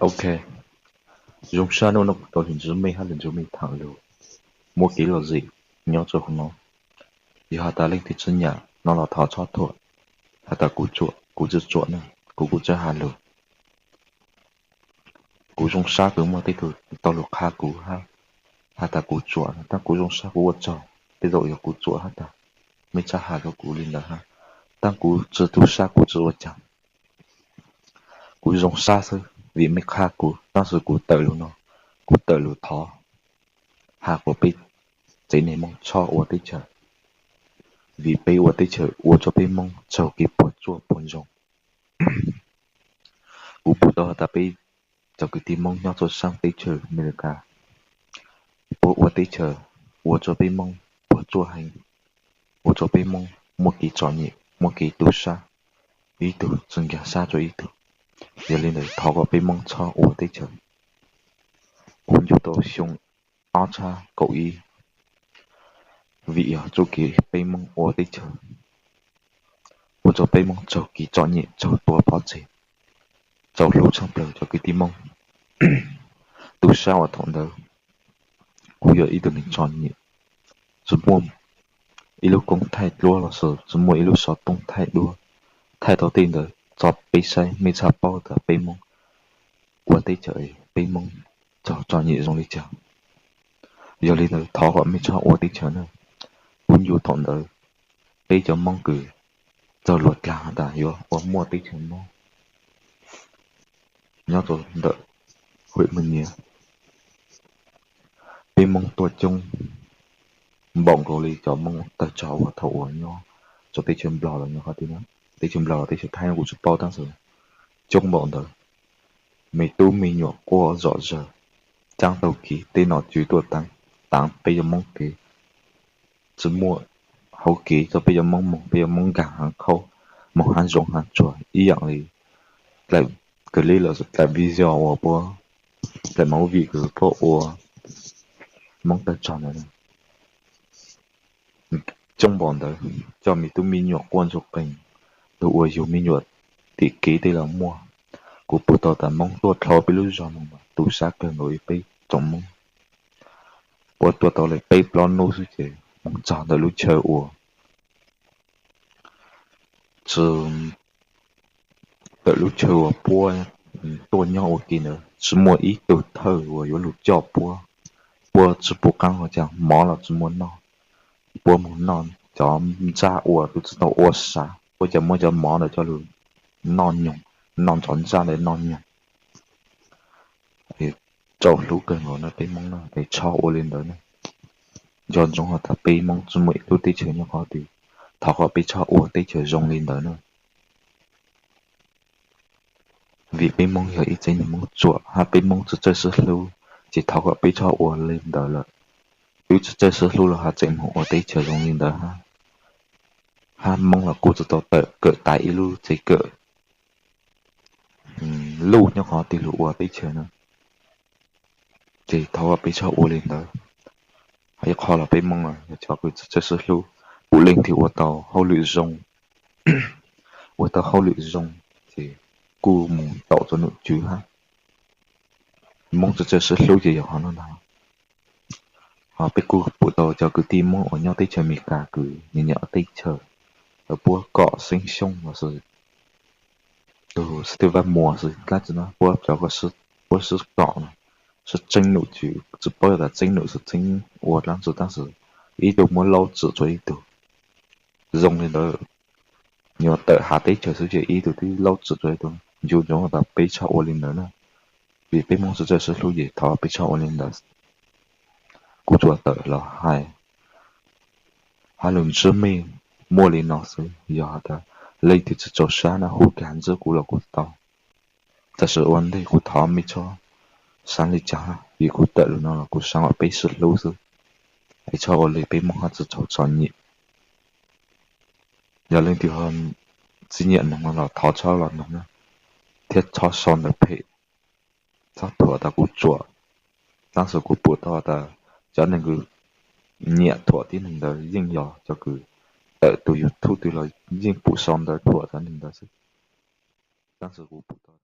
Ok, zoo sab hnub no kuv tau lwm ntsib mej hab lwm ntsib mej tham lug, muaj kev lom zem nyob rua huv no. Yog has tas leej twg tsi nyam no los thov txhob thuam, has tas kuv tsuam, kuv tsi tsuam na, kuv kuj tsi has lug. Kuv zoo sab kws muaj tej tug tau lug qha kuv hab has tas kuv tsuam, taab kuv zoo sab kuv ua tsaug. Tej zaum yog kuv tsuam hab tas mej txhaj has rua kuv le ntawd hab, taab kuv tsi tu sab kuv tsi ua caag. Kuv zoo sab xwb vim mej qha kuv, taab sis kuv tawm lug no, kuv tawm lug thov has kuas peb tsev neeg Moob txhob ua teb chaws, vim peb ua teb chaws ua rua peb Moob txaug kev puas tsuaj puas ntsoog. Kuv pum tau has tas peb cov kwv tij Moob nyob rua saab teb chaws Amelikas puab ua teb chaws ua rua peb Moob puas tsuaj heev, ua rua peb Moob muaj kev txom nyem, muaj kev tu sab, ib tug tsi nkaag sab rua ib tug. Yog le ntawd thov kom peb Moob txhob ua teb chaws. Kuv ncu tau xyoo ob txhab kaum ib, vim yog txuj kev peb Moob ua teb chaws, ua rua peb Moob txaug kev txom nyem, txaug tua pov tseg, txaus hlub tshaj plawg cov kwv tij Moob. Tu sab uas thaum ntawd kuv yog ib tug neeg txom nyem, tsi muaj ib lub koob thaij duab los sis tsi muaj ib lub xov tooj thaij duab, thaij tau tej ntawd tso peb saib, mej txhaj paub tas peb Moob ua teb chaws, peb Moob txaug txom nyem zoo li cas. Yog li ntawd thov kom mej txhob ua teb chaws na. Kuv ncu thaum ntawd peb cov Moob kws txawg luag dlaag has tas yuav ua muaj teb chaws Moob nyob rua ntawm Huam Mej Niav, peb Moob tuaj coob npaum nkaus li cov Moob tawg tsog uas thaum uas nyob rua teb chaws Nplog los nyob qhov twg, teb chaws Nplog los teb chaws Thaib no kuv tsi paub, taab sis coob npaum ntawd. Me tub me nyuam quaj zom zawg, caab taug kev tej nom tswv tuaj taav, taav peb cov Moob kev, tsi muaj hauv kev rua peb cov Moob moog, peb cov Moob nkaag haav khaub, moog haav zoov haav tsuag ib yaam li dlaim clip los dlaim video uas puab, dlaim movie kws puab ua Moob tawg tsog ntawd. Coob npaum ntawd, coj me tub me nyuam quaj ntsuag qees, tug uas yug me nyuam tim kev tej los muaj. Kuv pum tau tas Moob tuaj dlhau peb lub zog moog mas tu sab kawg nkaus li peb tsoom Moob. Puab tuaj tau le peb plaub nub xwb ces moog txog ntawm lub chaw uas tsi, ntawm lub chaw uas puab tuaj nyob ua ke ntawd tsi muaj ib tug thawj uas yuav lug coj puab. Puab tsi pum qaab ua caag, mov los tsi muaj noj. Puab moog noj cov ntsaj uas tub tsi tau ua sav, puab ca muab cov mov ntawd coj lug noj nyoog, noj ntxov ntsaj ntawd noj nyoog. Txaus hlub kawg nkaus na peb Moob na, es txhob ua li ntawd na. Nco ntsoov has tas peb Moob tsi muaj ib lub teb chaws nyob qhov twg, thov kom peb txhob ua teb chaws zoo li ntawd na. Vim peb Moob yog ib tsev neeg Moob tsuam hab peb Moob tsi txawj sib hlub, ces thov kom peb txhob ua li ntawd lawm. Wb tsi txawj sib hlub los has tseem moog ua teb chaws zoo li ntawd hab. Hab Moob los kuj tsi tau tawm kawm taiv ib lub tsev kawm luj nyob qhov twg lug ua teb chaws na. Ces thov kom peb txhob ua li ntawd. Hab ib qho los peb Moob yog cov kws tsi txawj sib hlub, kuj leej twg ua tau hauj lwm zoo, ua tau hauj lwm zoo, ces kuj moog taum rua nom tswv hab. Moob tsi txawj sib hlub ces yog qhov no ntag. Ho peb kuj pum tau cov kwv tij Moob uas nyob teb chaws Amelikas kws nyiam nyiam ua teb chaws, lawv puab kom xeeb xyooj los sis tug xib tw vaj muas xwb dlaab tsi no puab cov ko puab sib kom no, sib txeeb nom tswv, tsi paub tas txeeb nom tswv txeeb ua dlaab tsi, tab sis ib tug muab laub tsim rua ib tug. Zoo li ntawd, nyuam tawm hav teb chaws xwb ces ib tug twb laub tsim rua ib tug. Nco ntsoov tas peb txhob ua li ntawd na, vim peb Moob tsi txawj sib hlub ces thov peb txhob ua li ntawd. Kuv tsuas tawm los hais hab lug ntsib mej muaj li no xwb, yog has tas leej twg tsi txaus sab no hu kag ntsib kuv los kuj tau. Tam sim ua ntej kuv thov mej txhob xaav li cas, vim kuv tawm lug no los kuv xaav kom peb sib hlub xwb, es txhob ua li peb Moob hab tsi txaus txom nyem. Yog leej twg ho tsi nyiam noog no los thov txhob los noog na, thiab txhob sau ntawv phem, txhob thuam tas kuv tsuam. Tab sis kuv pum tau tas cov neeg kws nyiam thuam tib neeg ntawd yeej yog cov kws tawm tus YouTube twg los yeej pum sau ntawv thuam cov neeg ntawd xwb. Tab sis kuv pum tau